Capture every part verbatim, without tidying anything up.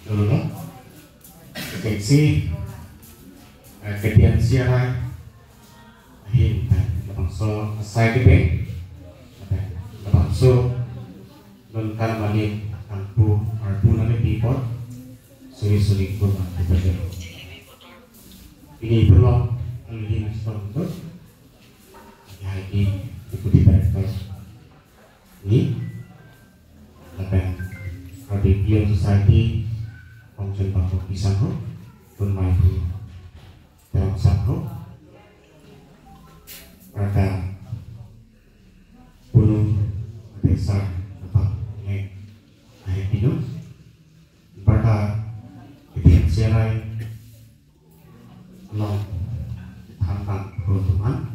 Dolo, keksi, eh, K T M C R I, ahin, eh, labangso asai kebeng, eh, labangso, non kan mani, angpu, arpu nami pipot, suri suri kurma, pipot. Ini pulo, alih nasi tonton, ya, ini, Deputy Director, ini, lapen Karbi Film Society, Kongchun Bangkok Isang ho, Tun Mai Hu, Terang Sang ho, Raka Punu, Adesa, Lepak, Neng, Ahe Pinu, Barta, Itian Serai, Long, Than Bang, Rotuman,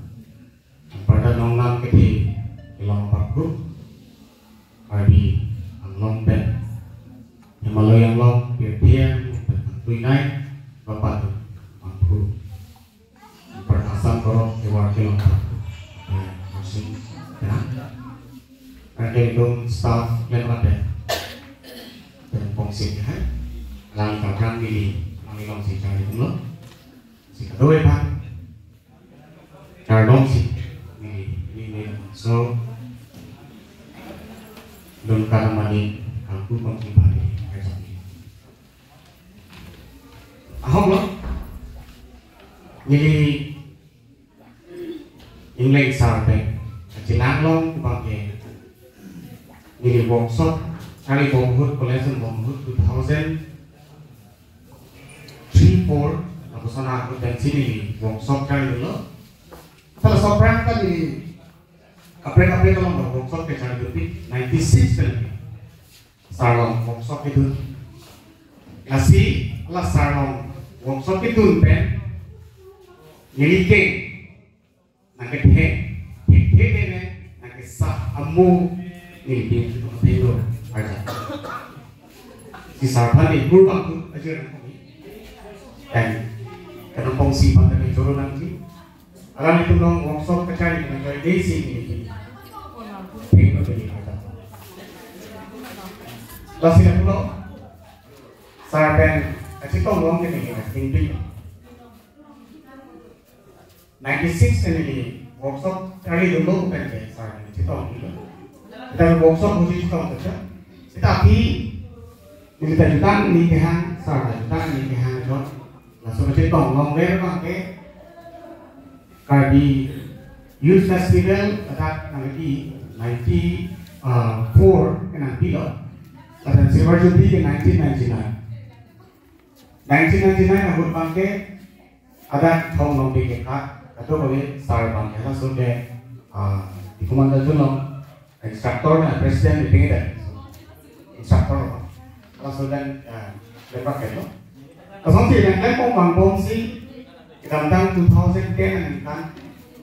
Barta Nongnam Kethi, Ilong Parku, Karbi Anglong pen, Himalaya Anglong, Pirthiang, Tuinai, Bapak, Mangku, Barta Assam Korok, Ewa Kelong Parku, eh, Marsing, ya. Rangke dum staff, yang ada. Dan kongsi, ya. Lang kaprang dili, lang ilong si cari dulu. Si kedua, Pak. Kardom si. Ini, ini, ini. So, dun karmani, aku kongsi bali. Ahok lo. Neli Engleng sar pen. Kachelang long kubangke. Neli workshop, kali Bomhut, College Bomhut, two thousand three, four, lapuson ahut pensi neli workshop charli lo. Kalau sopran kan neli kaprek kaprek kalau workshop ke charli lo, ninety six pen. Sarlong workshop kedun. Lasi, la sarlong workshop kedun pen. Neli ke, nangkethe, kethe ne, nangkesa amu, neli ke itu kethe lo, aja. Si sarpan ni, guru bangku, aja nang kami. Dan, kadang pongsi pada ni joro nangji. Alam itu nong workshop kachari nang kari desi ni. Tengok ini kata. Lasi na pulo. Sarpen, achetong long ke ni, tingting. Ninety six ke ni, workshop kari dulu kan ke, sarpen achetong dulu. Kita workshop mesti chetong saja. Tetapi, kita jutang ni kehang, sarpen jutang ni kehang, jot. Laso kachetong long ver abang ke Karbi Youth Festival adak nangpi ninety four ke nangpi lo. Lapen Silver Jubilee ke nineteen ninety nine. Nineteen ninety nine ahut abang ke adak thong long ke ka, kato kali sar abang ke laso ke, ah, di Commander Junlong. Instructor na president meeting itu. Instructor apa? Kalau sudah, eh, lepas itu. Lason si yang kan pong bang pong si, kedamtang two thousand ten kan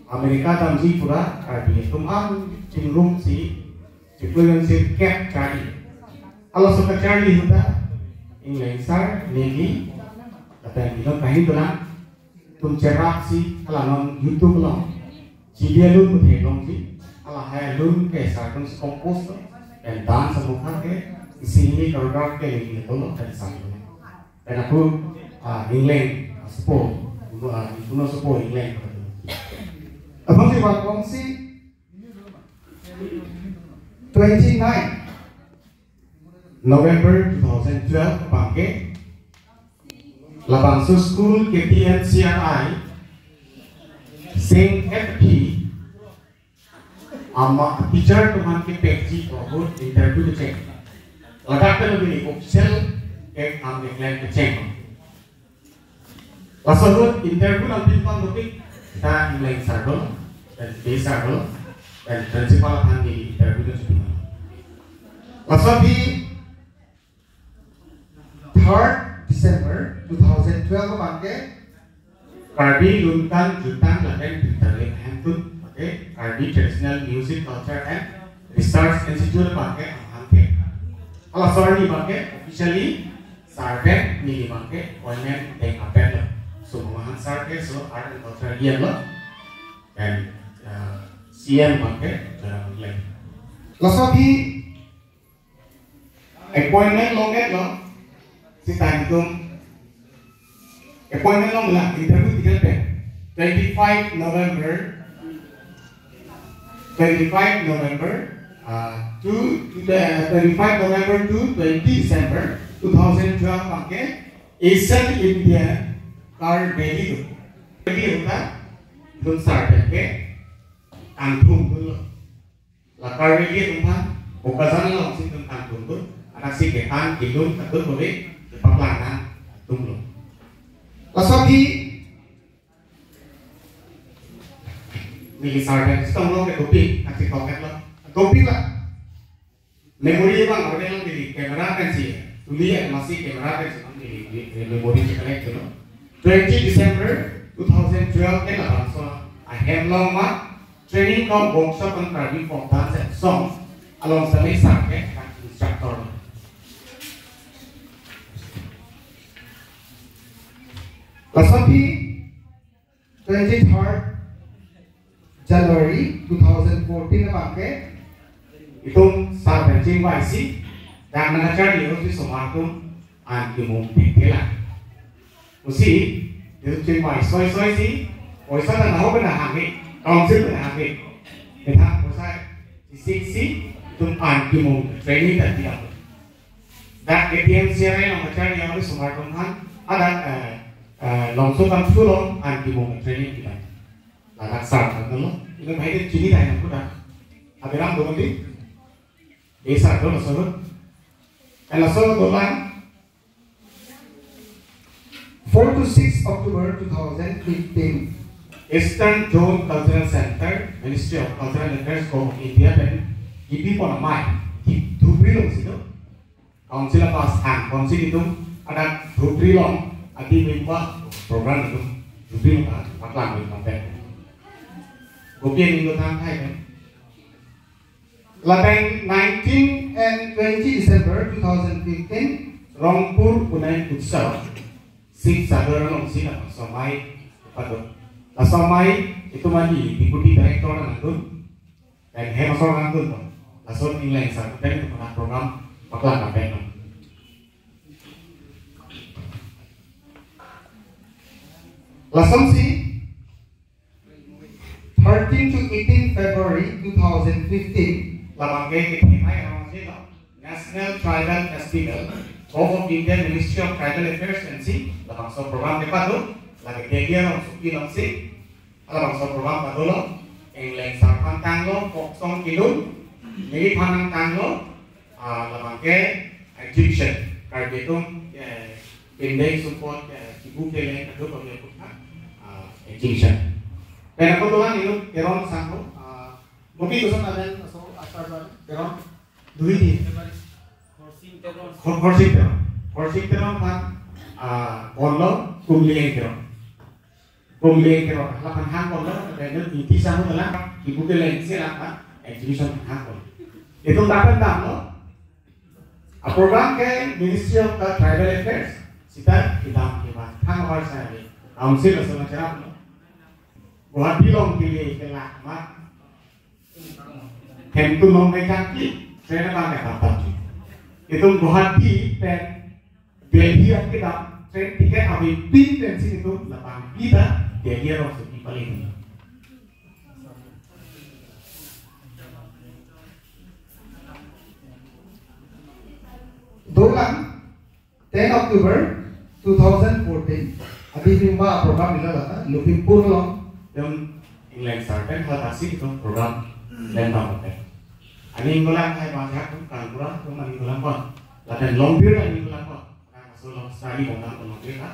Amerika damji pura, Karbi atum an chingrum si, chingrum si kep charli. Kalau suka charli huta, Engleng sar, neli, kata yang itu kahin tulang, tum cherap si, ala non YouTube lo. Chidi alun puthe longji, ala hai alun ke sar atum si compose lo, dan dance amokha ke, isi ini choreograph ke ini to lo, dan sang lo. Dan aku, ah, Engleng, ah, sopo, ah, kuno sopo Engleng. Abang si bang kongsi twenty nine November two thousand twelve abang ke, labangso school K T M C R I, Sing F P, ama teacher atum aphan kepekji ahut interview kecheng. Ladak pen bini official ke am declare kecheng. Laso ahut interview nangpipon topik ta Engleng sar do, dan Bey sar do, dan principal aphan ni interview kecheng. Laso di third December two thousand twelve abang ke Karbi Lun Kan Jutang lapen Pintarlip Hemtun, okay, Karbi Traditional Music Culture and Research Institute abang ke amahang ke. Halaso arni abang ke officially sar pen neli abang ke appointment deng apet lo. So, amahang sar ke, so, Art and Culture D M lo. And, uh, C M abang ke, Joyram Engleng. Laso di appointment long-et lo. Sita itum appointment longlang, interview tiket pen. Twenty-five November, twenty-five November, uh, to, to the twenty-five November to twenty December two thousand twelve abangke Asian India Car Rally do. Rally ahut ta, itum sar pen ke kangthum dolo. La Car Rally atum aphan, Bokajan alongsi itum kangthum dolo. Anak si ketan, kedun, kedun bole, kepaklang nangtum lo. Laso aphi, neli sar pen chetonglo ke topic, kachetok-etlo. Topic la memory abang available, neli camera pensi, tuli ya, masi camera pensi, neli, neli memory si collect lo. Twenty December two thousand twelve ke labangso ahem along ma training cum workshop on Karbi folk dance and song along sami sar ke instructor. Laso aphi twenty-third January two thousand fourteen abangke itum sar pen chingvaisi, dak nangkacharli ahut si osomar atum an kemum thekthelang. Pusi, itum chingvai soisoi si, poisa ta nahok pen nahanghe, council pen nahanghe. Methang poisa chesik si, itum an kemum training ta tiang. Dak A T M C R I along kacharli ahut osomar atum aphan, hadak, eh, eh, Longso Kangthur along an kemum training kita. Ladak sar kan lo, itum bahai chini dai nang kuda. Abiram Domandi, eh, sar dolo solo. Kan laso dolang, four to six October two thousand fifteen, Eastern Zone Cultural Center, Ministry of Cultural Affairs, Government of India pen kipi pon amei, ki Dhubri alongsi do. Council a-pass ang, council itum, adak Dhubri along, adi memba program itum, Dhubri along paklang memba pen. Kopi aning do tang thai pen. Lapen nineteen and twenty December two thousand fifteen, Rongpur Unayan Utsav, Sibsagar alongsi labangso amei pado. Laso amei itum adi Deputy Director nangdun, pen hem asor nangdun lo. Lason ingleng sar pen itum aphan program paklang pen lo. Lasonsi, thirteen to eighteen February two thousand fifteen, labangke kethenei arong si lo, National Tribal Festival, Government of India Ministry of Tribal Affairs pensi labangso program kepado, lake Delhi arongsopi alongsi, labangso program pado lo, ingleng sar aphan tanglo, folk song kelun, neliphan nangtanglo, ah, labangke exhibition, Karbi atum, eh, pindeng sumpot, eh, kibu keleng, kadokave aphan, ah, exhibition. Pen ako dolang inut Teron sangho, ah, mobi koson aden, so, asar ban, Teron, duhi di. Khorsing Teron. Khor-, Khorsing Teron. Khorsing Teron aphan, ah, ponlo, Kumleng Teron. Kumleng Teron, laphan hang ponlo, lapen inut Niti sangho dolang, kibu keleng si laphan, exhibition hang ponlo. Itum dapat damlo, a-program ke Ministry of the Tribal Affairs, sita kedam kevan, thang avar sai, council asal acara lo. Guwahati along kili kelak ma, Hemtun along ke changki, train abang ke tap tap ji. Itum Guwahati pen Delhi an kedam, train ticket avepin pensi itum labang bida Delhi arongsopi pali. Dolang, ten October two thousand fourteen, adi memba program ilo lata, Lakhimpur along, itum ingleng sar pen haladak si itum program klem dam pen. Aning dolang hai bang jahak itum Kangpura, itum aning dolang pon. Lapen Longbir aning dolang pon. Kang aso along study bom dam pon Longbir ta.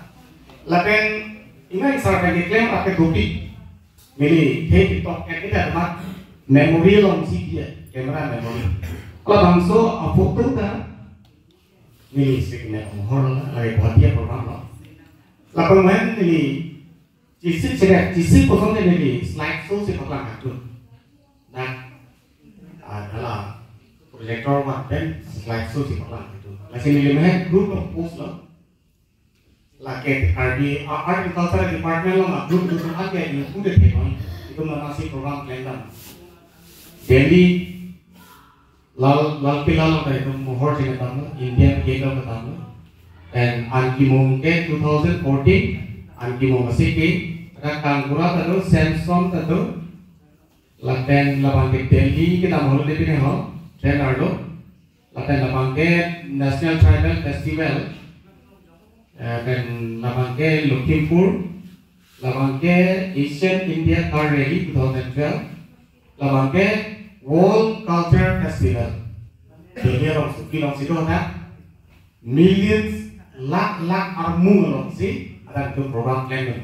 Lapen ingleng sar pen keklem ake topic. Neli, hey, TikTok, eh, kita mat memory alongsi dia, camera memory. Labangso a-photo ta, neli sik ne mohor la, lagi buat dia program lo. Lapen main neli, chisik sida, chisik kosong neli slide show si paklang atum. Nah, adalah projector wan pen slide show si paklang atum. Lasi neli main group of post lo. Lake Karbi, ah, Art and Culture Department along a-group atum aphan ke itum pudet he noi. Itum nangsi program klem dam. Delhi, Lal, Lal Killa along ta itum mohor chengdam lo, India Gate along kedam lo. Pen an kimung ke two thousand fourteen, an kimung asik ke, ada Kangkura ta do, Samson ta do, lapen labang ke Delhi kedam holiday pine ho, trainer do, lapen labang ke National Tribal Festival, eh, pen labang ke Lakhimpur, labang ke Asian India Car Rally two thousand twelve, labang ke World Culture Festival. Delhi along si, Delhi along si do na, millions, lakh lakh armung along si, ada tu program plan do.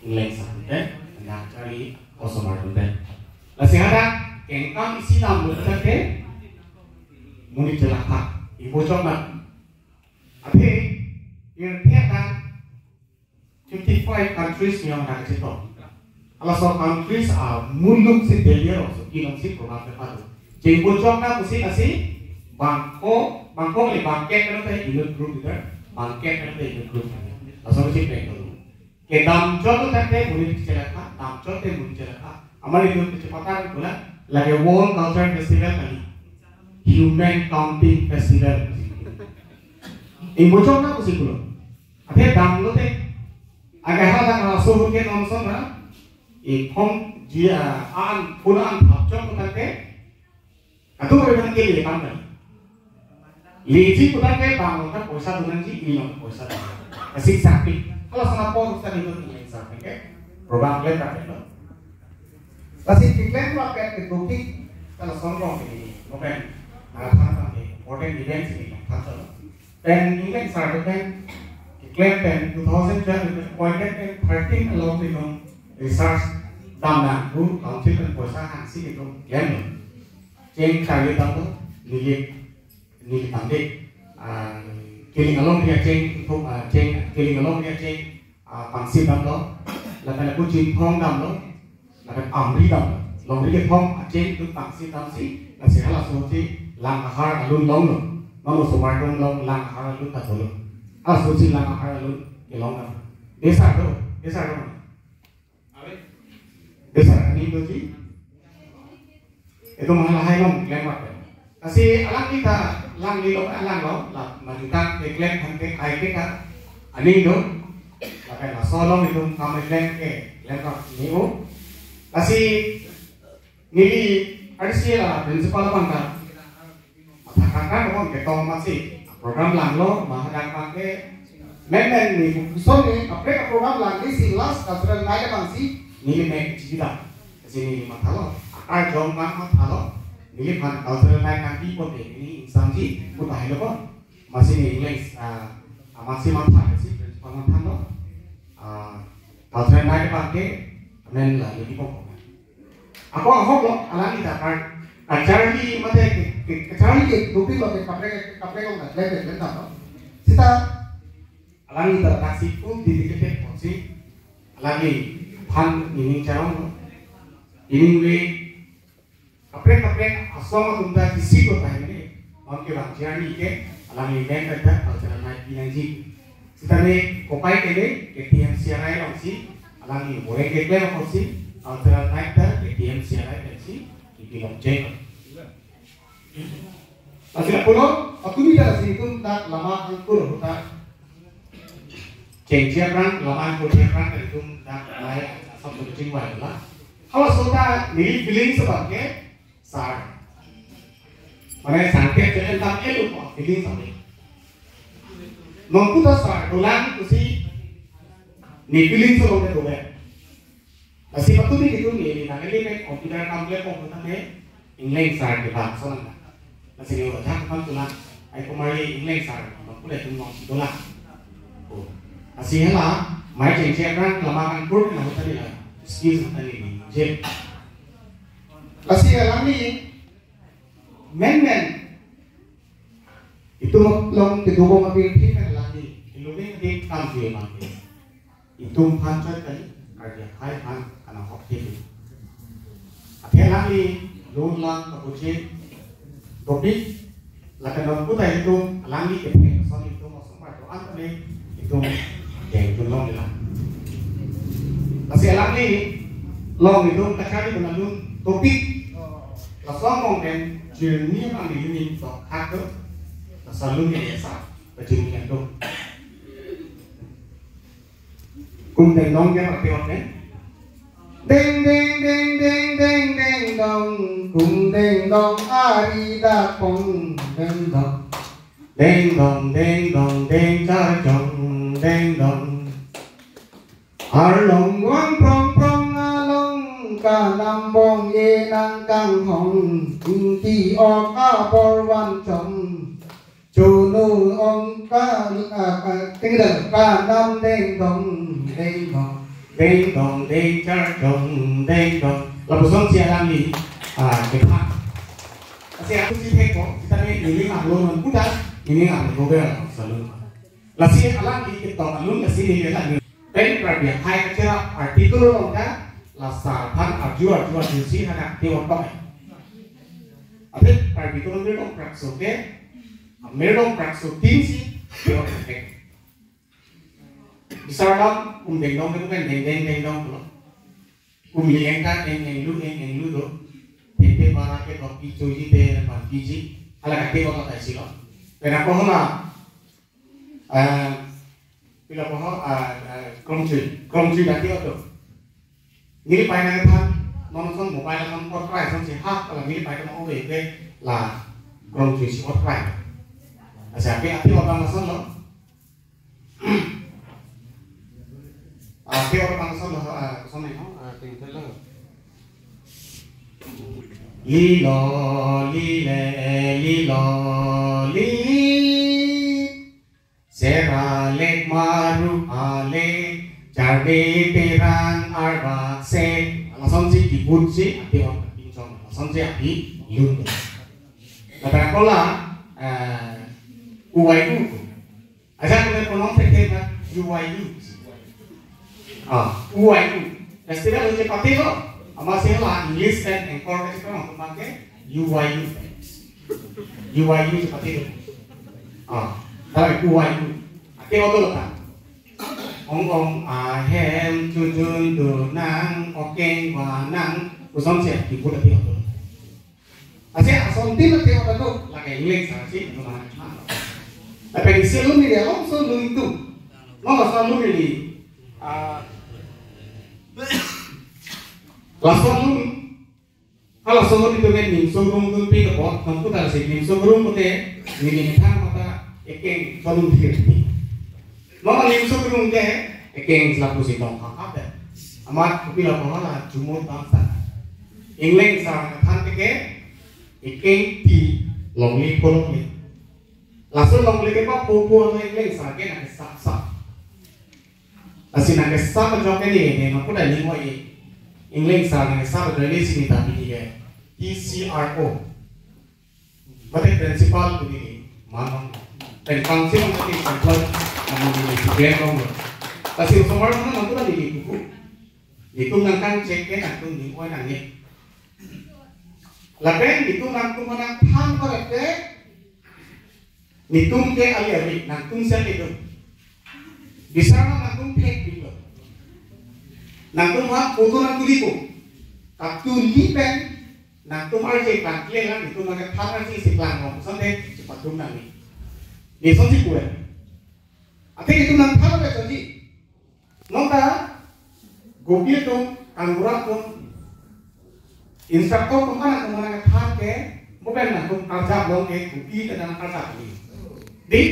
Ingleng sa, eh? Nang cari osomar do. Lasi ada kengkam isi nam buta ke, monit chelakha, ibu chokmat. Athe, irthe ada fifty-five countries yang ada kecito. Halaso countries amuluk si Delhi along si, Delhi along si program ke padu. Chingpon chok na pusi asi, bangko, bangko le bangkek kan te unit group leader, bangkek kan te unit group leader. Laso si pek dulu. Kedam chot tu tangte monit chelakha, dam chot te monit chelakha. Amari tu kecepatan pula, lake World Culture Festival kali. Human Counting Festival. Ibu chok na pusi pulo. Athe damlo te. Aga ha da ka so ke non son ra. E phong ji a an pura an thap chok ko tangte. Atu ko tangte le kam kan. Leji ko tangte bang ko poisa do nangji, ili non poisa do. Asik sakti. Kalau sana por sa ni ko ni sakti ke. Program le ka lo. Lasi keklem lapen ke topik, kalau songkong ini, mungkin, ah, than than ke important events ini, than than. Pen Ingleng sar pen keklem pen two thousand twelve pen appointed pen thirteen along ilitum research dam nangji pu council pen poisa hangsi ilitum klem lo. Cheng kali dam lo, neli, neli tangte. Ah, Kiling alongri acheng, ilitum, ah, cheng, Kiling alongri acheng, ah, pangsit damlo, lapen ako Chinthong damlo, lapen Amri damlo. Longri kethom acheng ilitum pangsit damsi, lasi halaso si lang ahar alun longlo. Mano osomar atum along lang ahar alun ta dolo. Halaso si lang ahar alun kelong dam. Desa do, desa do. Desa aning doji. Itum halahai long klem mat. Lasi alangli ta, alangli lo, alang lo, la majutan keklem hante kai ke ta aning do. Lapen laso along itum kam klem ke, klem rap ni o. Lasi neli R C A la principal abang ta matha kangkang abang ketong masi. Program langlo, mahadang abang ke, men men ni, ison ni, kaprek program langji si last cultural night abang si, neli mek chidam. Lasi neli mathalo, akar jong abang mathalo, neliphan cultural night nangpi pote, neli ingsamji, pu tahai lo ko. Masi neli English, ah, amatsi matha, si principal mathalo, ah, cultural night abang ke, men la, neli pok. Ako ahok lo, alangli ta kar-, kacharli mate ke, ke, kacharli ke dopik lo ke kaprek, kaprek lo na, klem, klem dam lo. Sita, alangli ta taksi full dedicated apotsi, alangliphan ining charong lo. Ining ve, kaprek, kaprek, asong atum ta isi ko tahai ne, bang ke bang charli ke, alangli men ta ta, cultural night pi nangji. Sitame kopai kele ke T M C R I along si, alangli boreng keklem apotsi, cultural night ta ke T M C R I along si, ipi long cheng. Lasi pulo, atumi ta si itum dak lama angkur ahut ta. Chengche aphrang, lama angkur chengche aphrang, itum dak lai asam tu chingvai la. Halaso ta neli feeling abang ke, sar. Mane sangkep channel tam elu ko feeling sampai. Nonpu ta sar dolang pusi ne feeling so long dolang. Lasi patumi itum ne nangli ne computer kam le ko tame English sar ke bang so lang. Lasi ne wajah kam tulang. Ai kumari English sar nonpu le tum long si dolang. Oh. Lasi hala mai chengche aphrang lama kan pur na hotel la. Skills tani je. Lasi alangli men men itum along kedobom apirthe pen alangli ilungri adim kam je mangke. Itum aphan chot kali, karja khai aphan kana hok ke. Athe alangli lun lang kabuche dopik, lapen nonpu ta itum alangli kephe ason itum osomar do-an kali itum deng dun long lang. Lasi alangli along itum kachari dun alun topik. Laso among den journey alangli lun in tok hak tu. Laso alun ke esa, pajin yang tu. Kum dengdong ke pati ote. Deng deng deng deng deng dengdong, kum dengdong ari dapong dengdong. Dengdong dengdong deng charjong dengdong. Arlong wang prong prong along kanam bong e nang kanghong, ingti ok abor van chong. Chunu ong ka, ah, ah, tingdang kanam dengdong dengdong. Dengdong deng charjong dengdong. Lapuson si alangli, ah, kepha. Lasi aku si thek ko, kita ni neli ngak lo non kudas, neli ngak lo bel selalu. Lasi alangli ketong alun lasi neli lang. Pen Karbi akhai kacherap article along ta, la sar aphan arju arju arju si hadak te otok. Aphi Karbi Tongdong Krakso ke, Tongdong Krakso tin si te otok. Bisar lam, kum dengdong ke bukan deng deng dengdong pulo. Kum li engka eng englu eng englu do. Tete bara ke topi choji te pan piji. Hala kate otok ta isi lo. Pen ako hala, eh, pila poho, eh, eh, krongchui, krongchui dati oto. Neli pai nangkethan, non son mobile son pot krai son si hak, kalau neli pai kama obe ke la krongchui si pot krai. Asa ke ati abang lason lo. Ati abang lason lo, ah, son ni ho, ah, ting tel lo. Lilo, lile, lilo, li. Sera lek maru ale, charde terang arbak se. Lason si kibut si, ati on pinsong. Lason si ati lun. Kata kola, eh, uwai u. Aja kita kono fekte na, uwai u. Ah, uwai u. Festival hoche pati lo. Ama se la English kan engkor ke chikon, ama ke uwai u. Uwai u chepati lo. Ah, tara uwai u. Ake oto lo ta. Ong ong ahem chujun do nang okeng wa nang. Kuson se kibut ake oto lo. Asi ason tin ake oto lo. Lake English sa si, no mana. Tapi di selum ni dia ong so lun tu. No so lun ni. Ah. Lason lun. Halaso amonit atum ke Nimso Gurung dunpi ke bot, nang putar si Nimso Gurung pute, neli methang mata ekeng tolung thir. Mama Nimso Gurung ke ekeng selaku si tong kakap ya. Amat kopi lapu hala jumur bangsa. Engleng sa than ke ekeng ti longle pho longle. Laso longle ke pa po po lo Engleng sa ke nang sap sap. Lasi nang kesap ajok ke ni, ne, nang kuda ni mo i. Engleng sa nang kesap ajok ni sini tapi ni ke. T C R O. Mate principal pu ni, manong. Pen council mate central, nang ni ni student kong. Lasi osomar mana nang kuda ni ni kuku. Nitum nang kang check ke nangtum ni mo nang ni. Lapen nitum nangtum mana tham ko late. Nitum ke ali ali, nangtum si ali do. Bisar ma nangtum thek pilo. Nangtum ha photo nang tuli ko. Katuli pen nangtum arje pangkle lang, nitum nang than arje si plang ko. Sante si patum nang ni. Ni son si kuen. Ate nitum nang than arje si. Nonta, gopi atum, kangbura atum, instructor atum, anak atum, anak than ke, mo pen nangtum karjap long ke, gopi ke nang karjap ni. Di,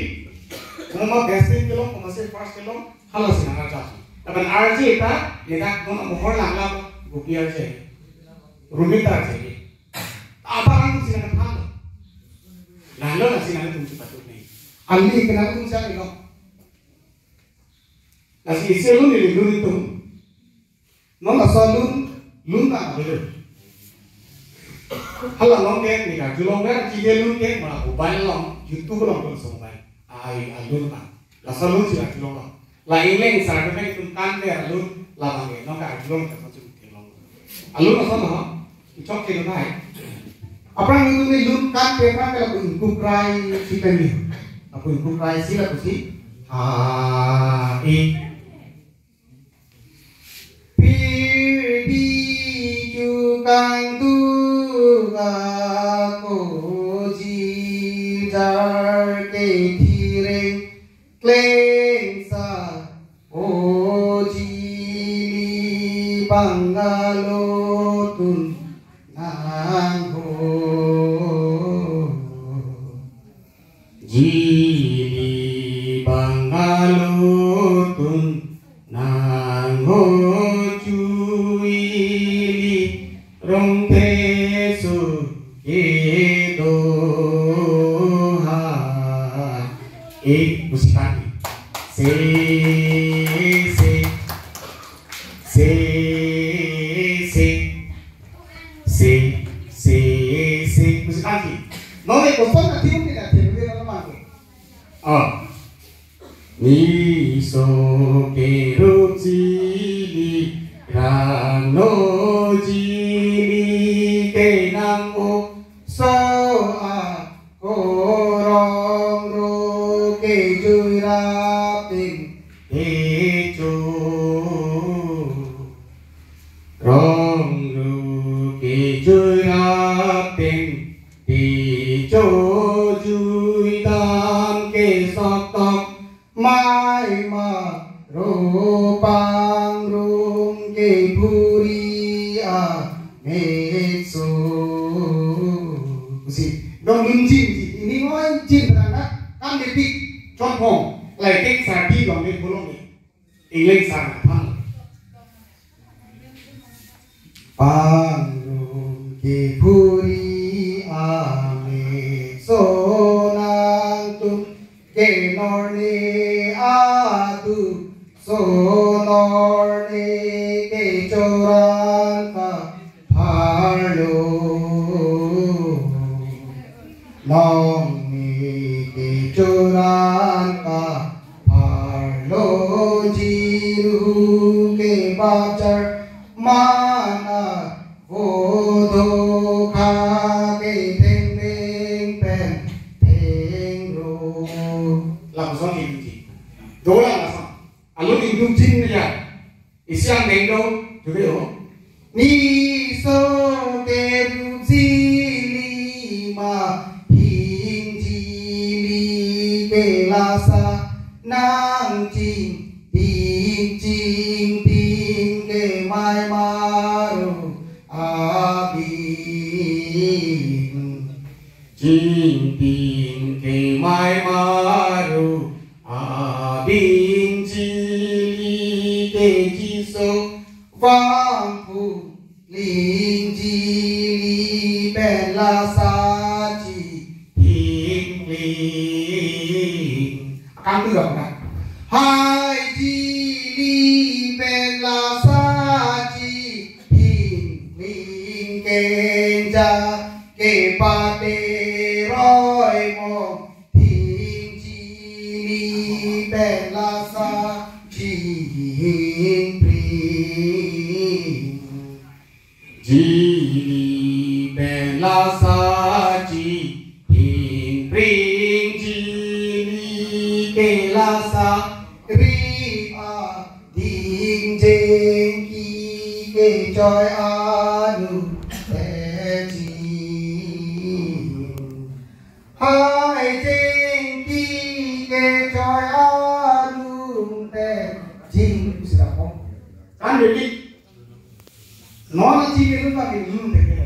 mo ma best team kelong, mo ma se first kelong, hala si nang karjap ni. Lapen arje ta, nedak mo ma mohor lang lang, gopi arje. Rumit arje ni. Apa nangtum si nang than lo. Nang lo nang si nangtum si patut ni. Alni ke nangtum si alni lo. Lasi isi alun neli lun itum. Non laso alun, lun ta ave lo. Hala along ke, neli karjulong ver, chide lun ke, mala mobile along, YouTube along ke laso mobile. Ai, alun ta. Laso alun si karjulong lo. La Engleng sa ke itum kan ver alun, labang ke, non karjulong ke laso si kelong. Alun laso lo, chok ke lo nai. Aphrang itum ni lun kan ver aphrang ke lapu ingkukrai si pen ni. Lapu ingkukrai si lapu si. Ha, i. Pirdi chukang tu ka koji jar ke thireng kleng sa koji. Bangalo tun nangho jili, bangalo tun nangho jili, rong teso kedo ha. Eh, musikan. Se, se, se, se, se, se, se, musikan. Non e koson athim ke athim ke non mangke. Oh. Niso kerup jili, rangno jili ke nang-o so a korong ro kejui rapin techo. Rong ro kejui rapin techo, jui dam kesoktok maima ro pangrum ke buri a meso. Kusi dong dun jin ji, ini ngoi jin berangkat kan detik contoh lai tik sadi dong ni pulong ni. Ingleng sang aphan. Pangrum ke buri a meso, nangtum ke norni adu so, norni ke choran kapharlo. Nongni ke choran kapharlo, jiru ke bajar mana vodo kha ke thengdeng pen thengro. Lapuson ke ji. Dolang lason. Alo ingdung jin ya. Isiang dengdong juga yo. Niso kerup jili ma hing jili ke lasa nang chingting chingting ke maima ro abing. Chingting ke maima ro abing, jili ke jiso vangphu ling, jili pen lasa chihing kling. Akam tu dok na. Hai jili pen lasa chihing kling, kengja kepate roi mong thing, jili pen lasa chihing pring. Jili pen lasa chihing pring, jili ke lasa ri a ding jengki ke choi anu te ching. Hai jengki ke choi anu te ching. Sila pong. Kan jadi. Non ching ke lupa ke nun te ke.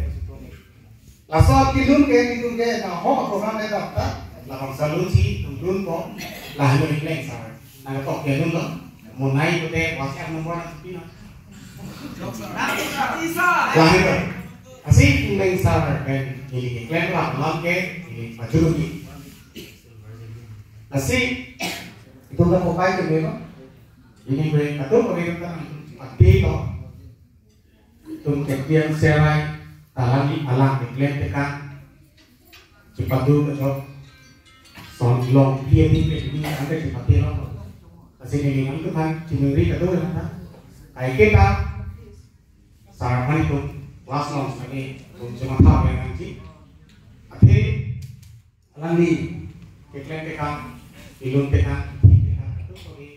Laso kilun ke, kilun ke, na ho program de dap ta. La bangsa lunsi, dun dun ko, la halo Ingleng sar. Na tok ke dun lo. Monai ko te WhatsApp number na pina. La halo. Asi Ingleng sar pen ili klem la lam ke, ili pajuru ki. Asi itu na pokai ke meno. Ini gue katu ko gue ta pati to. Tum kepian serai, talang ni alang keklem tekang. Chipatu kejok. Son long dia di pe ni angke chipati long. Kasi ni ang tu kan chimuri kadu ya ta. Kai kita. Sarapan itu kelas long sebagai tum cuma tahu ya kan sih. Tapi alangli keklem tekang, ilun tekang, iti tekang, itu kami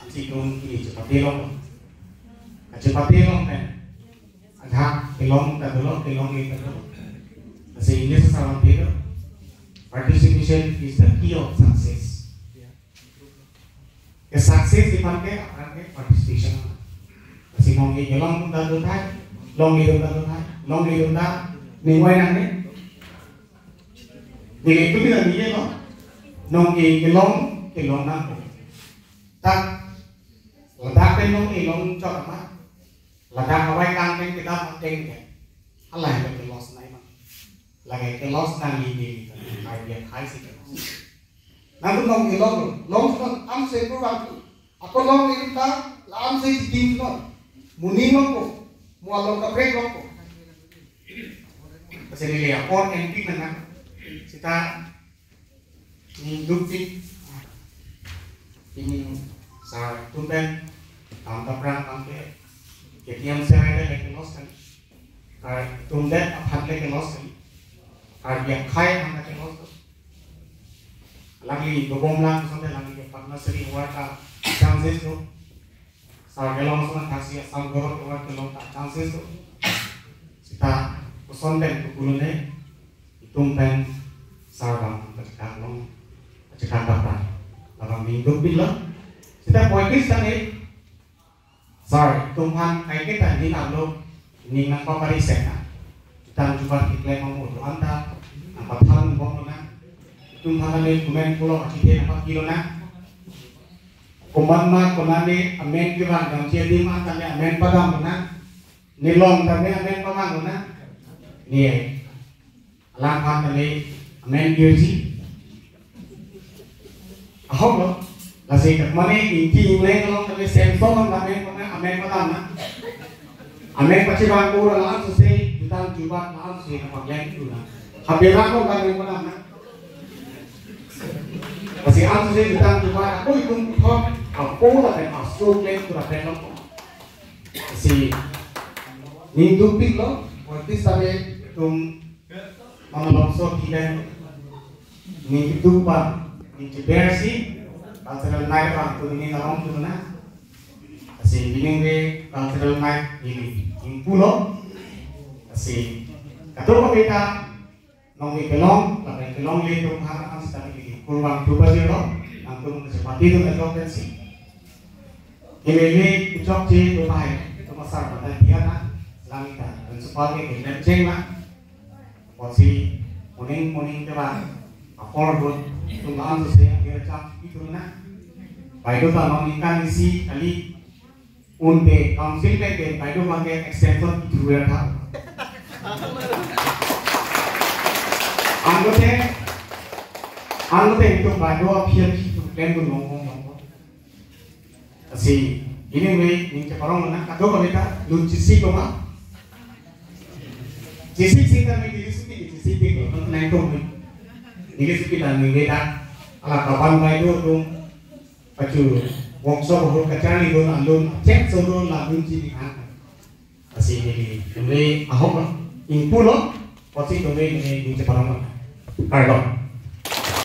ansi dong ini chepate long. Chepate long pen. Ajak kelong ta dolo, kelong ni ta dolo. Bahasa Inggris salam dolo. Participation is the key of success. Ke success di pakai apa ke participation. Nongke kelong atum ta do thai, longle atum ta do thai, longle atum ta ningvai nangne. Neli itu kita ni lo, nongke kelong, kelong nangpo. Ta, ladak pen nongke long chot ma, ladak avai kang pen kedam ateng ke. Halahei lo ke-loss nai ma. Lake ke-loss nangji, neli ta, Karbi akhei si ke-loss. Nangtum nongke long, long non, amse kurvangthu. Ako longle ta, la amse chitim non. Moning longpo, mo along kaprek longpo. Lasi neli apor enpik nang, seta ningdukpik. Pini sar atum pen, tam ta prang, tam ke, K T M serai le ke-loss kali. Karbi atum det aphan le ke-loss kali. Karbi akhei aphan le ke-loss kali. Alangli dobom lang, kosonte alangli ke Padma Shri award ta chances do. Sar kelong ason thaksi Assam Gaurav award kelong ta chances do. Seta koson pen kukulone, itum pen sar abang kachekak long, kachekak dapra. Labang ningdukpik lo. Seta poikis tangte, sar, itum aphan kaike ta ning arlo, ning nangpaparisek nang. Jutang jubat keklem amo do-an ta nangpathan bom lonang. Itum aphan ne komat pulo, achithe nangpakilo nang. Komat ma konane amen kevang damji adim an tame amen padam lonang. Ne long tame amen pamang lonang. Ne alangphan tame amen girji. Ahok lo, lasi dak mane Ingti Ingleng along tame Samson along tame amen padam nang. Amen pachevang pura la-an sose, jutang jubat la-an sose nangpakleng thu nang. Hapera ko amen padam nang. Lasi an sose jutang jubat ako itum thot, ako lapen aso klem pura pen long. Lasi ningdukpik lo, poikis tangte itum Mama Longso Kilen, ningduk pa, ningjeber si, cultural night abang tu neli arong tu na. Lasi pining ke cultural night neli ingpu lo. Lasi kadokave ta nongke kelong, lapen kelongle atum aphan seta neli kurvangthu pajirlo, nangtum kachepate atum ajok pensi. Neli kechokche atum lahai, atum asar pada dia na, lang ita, principal ke keklem cheng na. Apotsi moning moning kevang apor ahut atum la-an sose akhir cham itu na. Baideo ta non ningkan isi kali unte council ke ke baideo abang ke extension itu ya tha. Angote, angote itu baideo aphi aphi itu klem dun long long long. Lasi, anyway, ning cheparong nang, kadokave ta, lun chesik lo ma. Chesik seta neli suki, chesik tik lo, nang nang tong ni. Neli suki ta neli ta, ala kapan baideo atum, pachu, workshop ahut kacharli dun, alun, check so dun, la lun chini ha. Lasi neli, neli ahok lo, ingpu lo, apotsi neli, neli, ning cheparong nang. Kardom.